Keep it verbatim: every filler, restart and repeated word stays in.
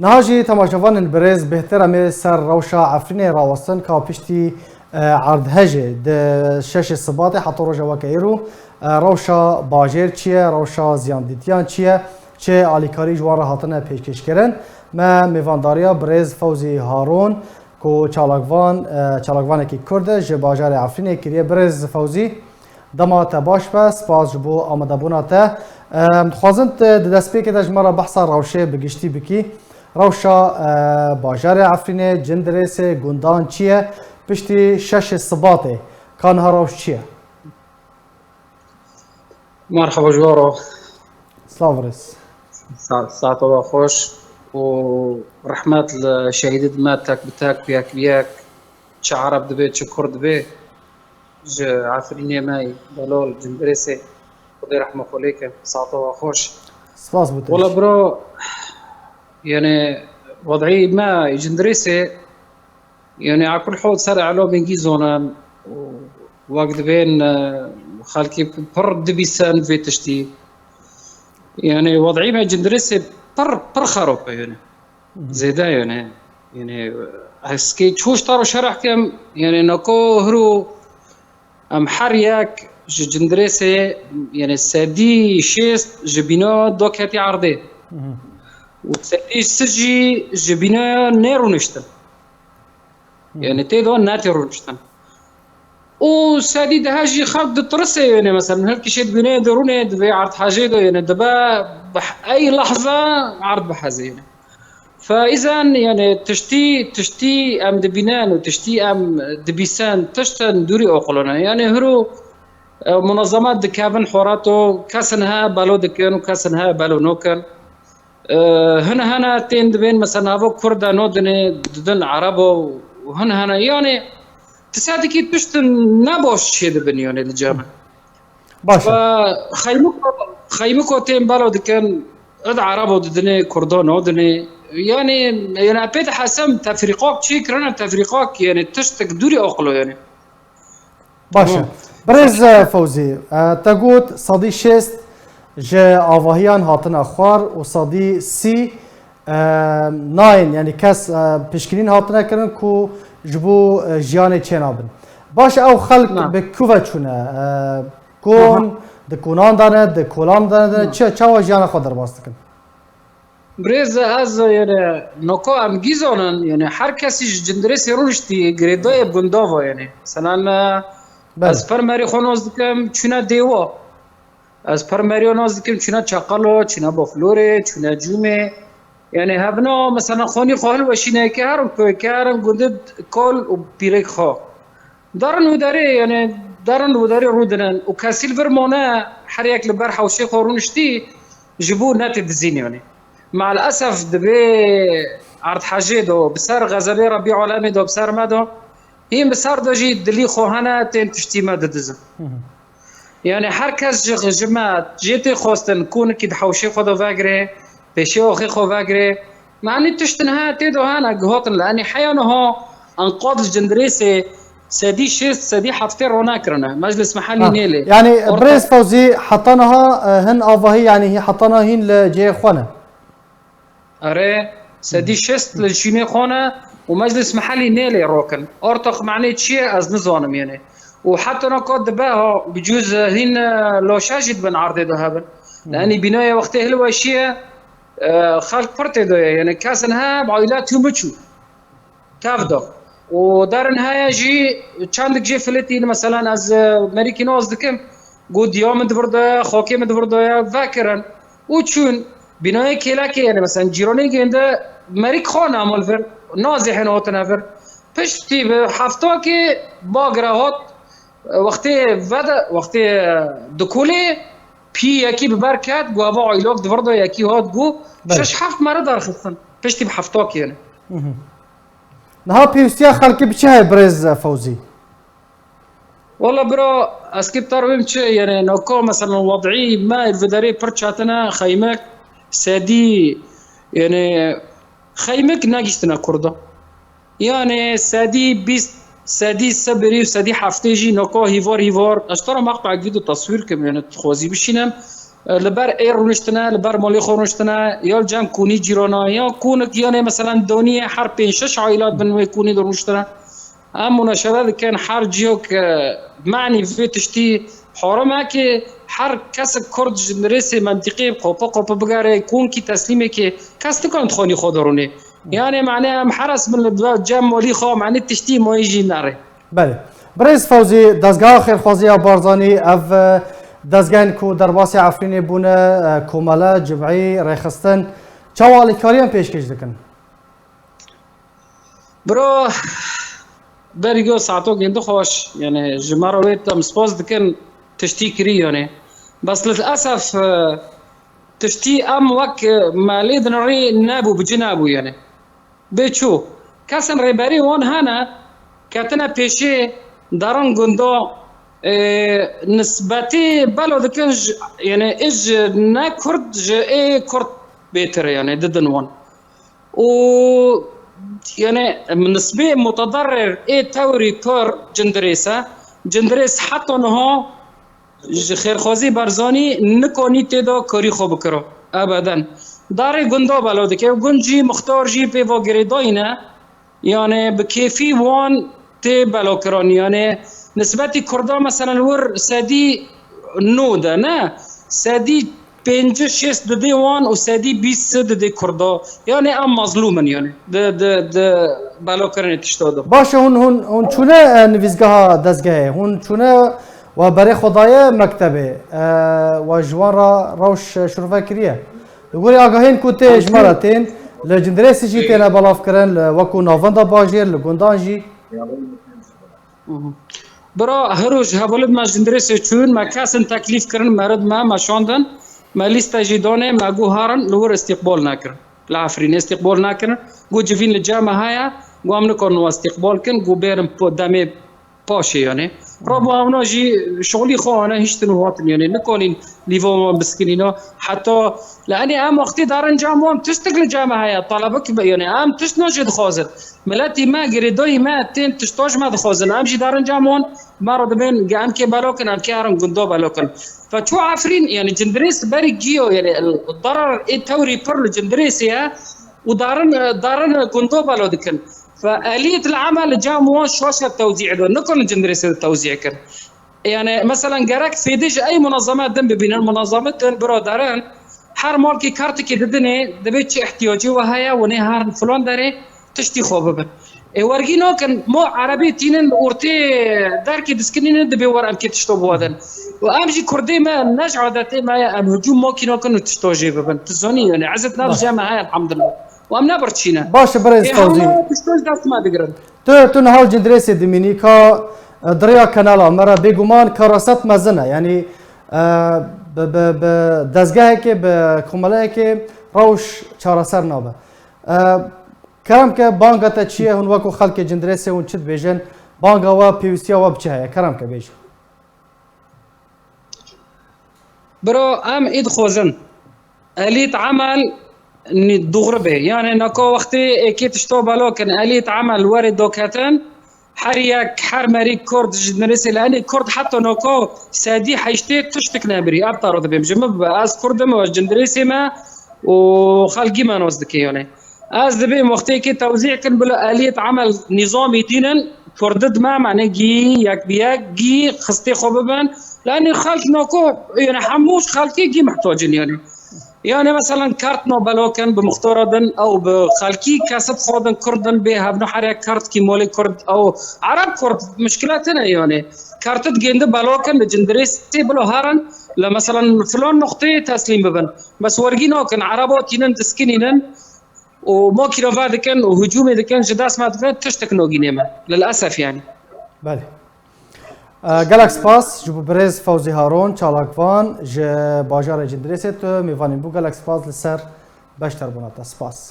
Niha jî temaşevanên birêz, bêhtir em ê ser rewşa Efrînê rawestin ka piştî, e, erdhejê di şeşê Sibatê heta roja weke îro, e, rewşa bajêr çi ye, rewşa ziyandîtiyan çi ye, çi alîkarî ji wan re hatine pêşkêşkirin. Me mêvandariya birêz Fewzî Harûn ku çalakvan, e, çalakvanekî Kurd e, ji bajarê Efrînê kiriye. Birêz Fewzî, dema te baş be, spas ji bo amadebûna te. Em, dixwazin tu di destpêkê de ji me re behsa rewşê bi giştî bikî. Rewşa, e, bajarê Efrînê, Cindirêsê, gundan çi ye? Piştî şeşê Sibatê, ka niha rewş çi ye? Merhaba ji we re. Silav birêz. Sa-, saeta we xweş û rehmet li şehîdê me tek bi tek, yek bi yek, çi Ereb dibe, çi Kurd dibe. Ji Efrînê me, Delal, Cindirêsê, Xwedê rehma xwe lê ke, saeta we xweş. Spas bo te. Wela bro, yani, wed'î me Cindirêsê, yani, a kul hal ser elamê gî zonin û wek dibên, e, xelkê pir dibîsin vê tiştî. Yani, wed'î me Cindirêsê pir, pir xerab e, yani. Zêde, yani. Yani, ez kê çû ji te re şerh kem, yani, nako hiro em her yek ji Cindirêsê, yani, sedî şêst ji bîna do ketî erdê. Û sedî sî jî ji bîna nêrûniştin. Yani, tê de netê rûniştin. Û sedî dehe jî xelk ditirise, yani, mesela, her kişê di bîneyê de rûnê, di vê erdhejê de, yani, dibe bi-, ey lehze erd biheze, yani. Fe îzen, yani, tiştî, tiştî em dibînin û tiştî em dibîsin, tiştin dûrî oqilone. Yani, hiro, e, munezzemat dikevin horato, kesin he belo dikin û kesin he belo nokin. E, hin hene tên dibên, mesela, nava Kurda nodinê, didin Erebo û hin hene. Yani, ti sedikî tiştin ne baş çê dibin, yani, li cem. Baş e. Ve xeymiko, xeymiko tên belo dikin, id Erebo didinê, Kurda nodinê. Yani, yani, pê de hesem tefrîqak çê kirine, tefrîqak, yani, tiştek dûrî aqilo, yani. Baş e. Tamam. Birêz, e, Fewzî, e, te got sedî şêst ji avahiyan hatine xwar û sedî sî, e, nayên, yani kes, e, pişkinîn hatine kirin ku ji bo, e, jiyanê çênabin. Baş e, ew xelk Na. bi ku ve çûne? E, kon, Aha. di konan de ne, di kolan de ne, de ne, Na. çi, çawa jiyana xwe derbas dikin? Birêz, ez, yani, noko em gî zanin, yani, her kesî ji Cindirêsê rûniştî, girêdayê gunda ve, yani. Mesela, e, Belê. ez per merî xwe nas dikim, çûne Dêwa. Ez per meriya nas dikim, çûne Çaqalo, çûne Boflorê, çûne Cûmê. Yani, hevna, mesela, xonî xwe hilweşîne, ke herin koyke, herin gundê kol û pîrek xwe. Derin û derê, yani, derin û derê rûdinin û kesî li vir mane, her yek li ber hewşê xwe rûniştî, ji bo netê dizîn, yani. Me'el esef, di vê erdhejê de, bi ser xezebê Rebî Alemê de, bi ser me de, hîn bi ser de jî dilî xwe hene, tên tiştî me didizin. Hı hı. Yani, her kes ji, ji me jê tê xwestin, konikî di hewşê xwe de vegire, pêşê axê xwe vegire. Yanî tiştin he tê de hene, gihatin li enî heya niha enqad li Cindirêsê sedî şêst, sedî heftê ronekirine. Meclis Mehellî Ha, nêlê. yani, Orta- Birêz Fewzî, heta niha, e, hin avahî, yani, hî heta niha hîn li cihê xwe ne? Erê, sedî şêst li şînê xwe ne û Meclis Mehellî nêlê rokin. Ortax manê çi ye, ez nizanim, yani. Û heta naka dibe ha, bi cûz hîn, e, laşe jî dibin erdê de hebin. Hı. Yani, bînayê wextê hilweşiye, e, xelk pir tê de ye. Yani, kesin he, bi aîlet hûn biçû. Tev de. Û derin heye jî çendik jê filetî, meselan, ez, e, merîkî nas dikim, got, diya min di vir de ye, xakê min di vir de ye, vekirin. Û çûn, bînayê kêlekê, yani, meselan, cîranê gênde merîk xwe name li vir, nazihên hatine vir. Piştî bi heftakê bagre hat, wextê vede, wextê dikolê, pî yekî bi ber ket, got, eva aylok di vir de, yekî hat, got, Belê. şeş heft mere derxistin. Piştî bi heftakê, yani. Hı hı. Niha pêwîstiya xelkê bi çi heye, Birêz Fewzî? Wala bira, ez kê bi te re bêm çi, yani, naka, mesela, wed'î me li vê derê pir çetin e, xeymek, sedî, yani, xeymek negihiştine Kurda. Yani, sedî bîst, sedî sibirî û sedî heftê jî naka hîvar hîvar, ez ji te re meqt'ek vîdeo teswîr kim, yani, dixwazî bişînim, Li ber ê rûniştine, li ber malê xwe rûniştine, ya li cem kûnî cîrana, ya kûnik, yanê meselen doniyê her pênc şeş aîlat bin wê kûnî de rûniştine. Em munaşere dikin her cihok, e, manî vê tiştî haram e ki her kesek Kurd ji nirêsê mentîqê qopa qopa bigere, kûnkî teslîmê ki kes nikane di xanî xwe de rûnê. Yanê mane em heres bin li cem malî xwe, mane tiştî mayî jî nerê. Belê. Birêz Fewzî, dezgeha xêrxwazî ya Barzanî, ev, e, dezgehên ku derbasî Efrînê bûne, e, komele, cim'î, rêxistin, çawa alîkariyan pêşkêş dikin? Bro, berî go saeto gêndi xweş, yani ji me re wê em spas dikin tiştî kirî yani. Bes lilesef, e, tiştî em wek, e, me lê dinirî nebû, bi cî nebû yani. Bê çû. Kesên rêberî wan hene, ketine pêşê derin gunda, e, nisbetî belo dikin ji, yani ê ji ne Kurd ji ê Kurd bêtir yani didin wan. Û yani nisbê mutedarrî ê tewrî pir cindirês e. Cindirês heta niha ji xêrxwazî Barzanî nikanî tê de karî xwe bikiro. Ebeden. Darê gunda belo dike û gund jî muxtar jî pê ve girêdayî ne. Yani bi kêfî wan tê belokiran. Yani nisbetî Kurda meselen wir sedî nod e, ne? Sedî pêncî şêst didê wan û sedî bîst didê Kurda. Yani em mazlûm in yani. Di, di, di belokirinê tişta de. Baş e, hûn, hûn, hûn çûne, e, nivîsgeha dezgehê? Hûn çûne we berê xwe daye mektebê? E, we ji wan re rewş, e, şirove kiriye? Li gorî agahiyên ku tê ji me re tên, li Cindirêsê jî têne belavkirin, li wekû navenda bajêr, li gundan jî. Bira, her roj hevalê me Cindirêsê çûn, me kesin teklîf kirin, me rid me, me şandin, me lîste jî danê, me got herin, li wir îstîqbal nekirin. Li Efrînê îstîqbal nekirin. Got civîn li cem me heye, got em nikarin we îstîqbal kin, got bêrin po-, demê paşê yani. Rabû ewna jî şixulî xwe hane hiştin û hatin yani. Nikanîn lîva wan biskinîna. Heta li enê em wextî darin cem wan tiştik li cem me heye. Talebik yani em tişt najê dixwazin. Miletî me, girêdayî me tên tişta ji me dixwazin. Em jî darin cem wan me re dibên ge em kê belo kin, em kê herin gunda belo kin. Fe çû Efrîn, yani Cindirês berî giyo, yani darar ê tewrî pir li Cindirêsê ye û darin, darin gunda belo dikin. Fe eliyet el amel li cem wan şaşe tewzî do. Nikon Cindirêsê de tewzî kir. Yani mesela gerek fêdê ji ey munazeme din bibînin, munazeme din birodarin, her malkî kartikê didinê, dibê çi ihtiyacî we heye, winê her filan derê tiştî xwe bibin. Ê wergî nakin, mo erebê tînin ortê derkê diskinînin, dibê wer em kê tişto biwadin. Û em jî kurdê me, ne ji adetê me ye, em hicûm makî nakin û tişto jê bibin. Tu zanî yani, ezet nav Baş. Jeme heye elhamdulillah. Û em ne birçî ne. Baş e, birêz Ê Fawzî. Hewna tişto ji dest me digirin. Tu, tu niha li Cindirêsê dimînî ka, e, di rêya kanala me re bêguman karaset mezin e. Yanî, e, bi, bi, bi dezgehekê, bi komeleyekê rewş çareser nabe. E, kerem ke banga te çi ye, hûn wekû xelkê Cindirêsê hûn çi dibêjin? Banga we, pêwîstiya we bi çi heye? Kerem ke bêje. Bro, em ê dixwazin. Elît emel nî-, dûxri bê. Yani nako wextê êkê tişto belo kin, elît emel werê doketin, her yek, her merî Kurd ji Cindirêsê li enê Kurd heta nako sedî heştê tiştik nebirî. Ev taro dibêm. Ji min bibe, ez Kurd im, ez Cindirêsê me û xelkî me nas dike yani. Ez dibêm wextê ke tewzî kin bila eliyet emel nîzamî dînin, Kurdi dime, mane gî, yek bi yek, gî xistê xwe bibin. Lanî xelk nako, yani hemû xelkê gî mihtacin yani. Yani mesela kart no belo kin bi muxtara din, ew bi xelkî kesib xwe din, Kurd din bê hevno her yek kart kî molê Kurd, ew Ereb Kurd, muşkile tine yani. Kartit gêndi belo kin li Cindirêsê bilo herin, li mesela filan noqteyê teslîm bibin. Bes wergî nakin, Ereba tînin diskinînin, û makîna ve dikin û hicûmê dikin, ji dest me dikin, tiştek nagînê me. Lilesef yani. Belê. E, gelek spas ji bo birêz Fewzî Harûn, çalakvan ji bajarê Cindirêsê tu mêvanî bû. Gelek spas li ser beşdarbûna te. Spas.